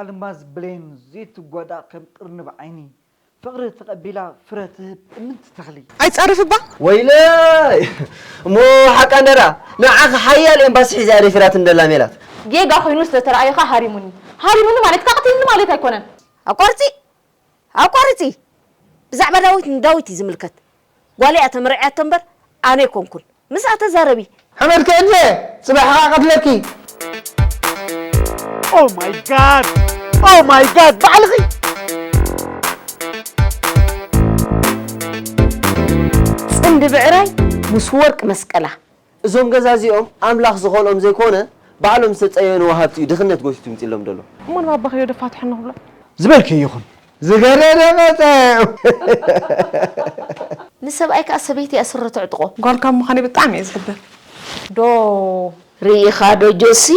ኣልማዝ ብሌን ዘይትጎዳእ ከም ቅርንብ ዓይኒ፣ ፍቕሪ ተቐቢላ ፍረ ትህብ እምንቲ ተኽሊ። ኣይትጻረፍ እባ። ወይለይ እሞ ሓቃ እንደራ ንዓኺ ሓያል ኤምባሲ ሒዛ እያ ደፊራት እንደላ ሜላት። ጌጋ ኮይኑ ስለተረኣየኻ ሃሪሙኒ። ሃሪሙኒ ማለት ከኣ ቀቲሉኒ ማለት ኣይኮነን። ኣቋርጺ ኣቋርጺ ብዛዕባ ዳዊት ንዳዊት እዩ ዝምልከት። ጓለይ እያ ተመርዕያቶ እምበር ኣነ ኣይኮንኩን። ምስኣ ተዛረቢ። ሓመድ ክዕድለ ጽባሕ ኸዓ ቀትለኪ። Oh my god! Oh my god! ባዕልኺ ጽምዲ ብዕራይ ምስ ወርቂ መስቀላ። እዞም ገዛ እዚኦም ኣምላኽ ዝኸልኦም ዘይኮነ ባዕሎም ዝተጸየኑ ወሃብቲ እዩ ድኽነት ጎቲቱ ይምጽሎም ዘሎ። እሞ ንባባ ከይዶ ደፋትሐኒ ክብሎ ዝበልክዮ ይኹን ዝገደደ መጸ ንሰብኣይ ከኣ ሰበይቲ እያ ስረ ተዕጥቖ። ጓል ካብ ምዃነይ ብጣዕሚ እየ ዝሕብር። ዶ ርኢኻ ዶ ጆሲ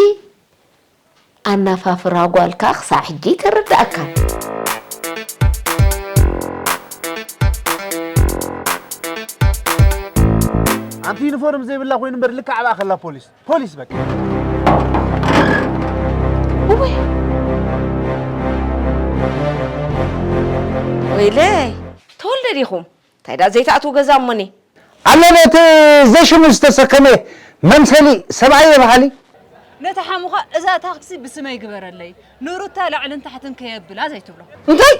ኣናፋፍራ ጓልካ ክሳዕ ሕጂ ኣይተረዳእካን። ኣንቲ ዩኒፎርም ዘይብላ ኮይኑ እምበር ልክዕ ኣብኣ ከላ ፖሊስ ፖሊስ በቃ። እወይ ወይለይ ተወልደ ዲኹም እንታይ ዳ ዘይትኣትዉ ገዛ እሞኒ ኣለ ነቲ ዘይሽሙ ዝተሰከመ መምሰሊ ሰብኣየ በሃሊ ነቲ ሓሙኻ እዛ ታክሲ ብስመይ ግበረለይ ንሩታ ላዕልን ታሕትን ከየብላ ዘይትብሎ። እንታይ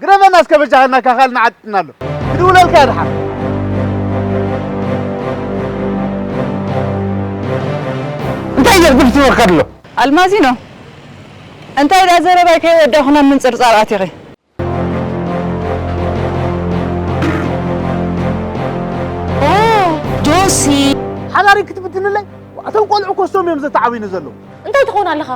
ግደፈና እስከ በጃኻ እናካኻል ንዓጥጥና ኣሎ ክድውለልካ ድሓር እንታይ ዘርግፍ ትበካ ኣሎ ኣልማዚኖ እንታይ ዳ ዘረባይ ከይወዳኹና ምንጽርጻር ኣቲኺ ኦ ጆሲ ሓዳሪ ክትብትንለይ እቶም ቆልዑ ኮስቶም እዮም ዘተዓዊኑ ዘለዉ እንታይ ትኾን ኣለኻ